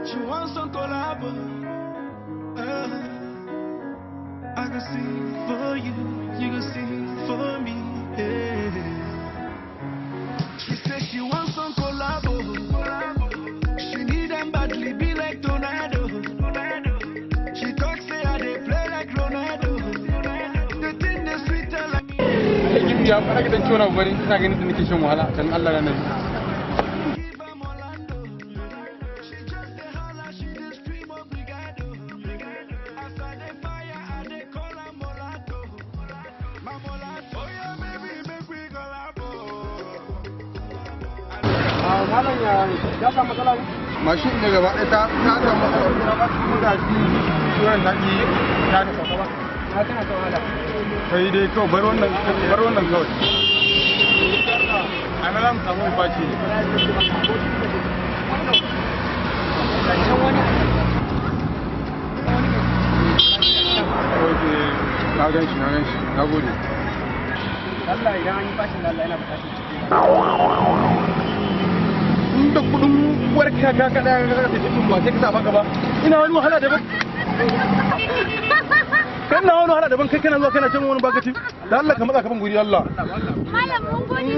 She wants some collabo. I can sing for you, you can sing for me. Yeah. She says she wants some collabo. She need them badly, be like tornado. She talks say I dey play like Ronaldo. The thing is sweeter like me. Ya fara gidan ciwon abu bari ina ganin da nake shan wahala dan Allah na nabi. Give am Orlando. She just dey holla, she dey scream obrigado. As I dey fire, I dey call her mulatto. My mulatto. Oh yeah, baby, make we collabo. Malam ya samu matsala ne? Mashin ne gaba ɗaya ta samu matsala kuma ga shi turan ta ki ta ta sauka ba. Na tana ta wahala. Kai dai kawai bar wannan kawai. A nan za mu samu faci ne. Okay, na gan shi, na gode. Allah idan an yi fashin Allah yana bukatar ciki. Inda kudin uwar ka ka kada ka ka tafi ba sai ka sa baka ba. Ina wani wahala daban. Kana wani wahala daban kai kana zuwa kana cin wani bakaci. Da Allah ka matsa ka ban guri Allah. Malam mun gode.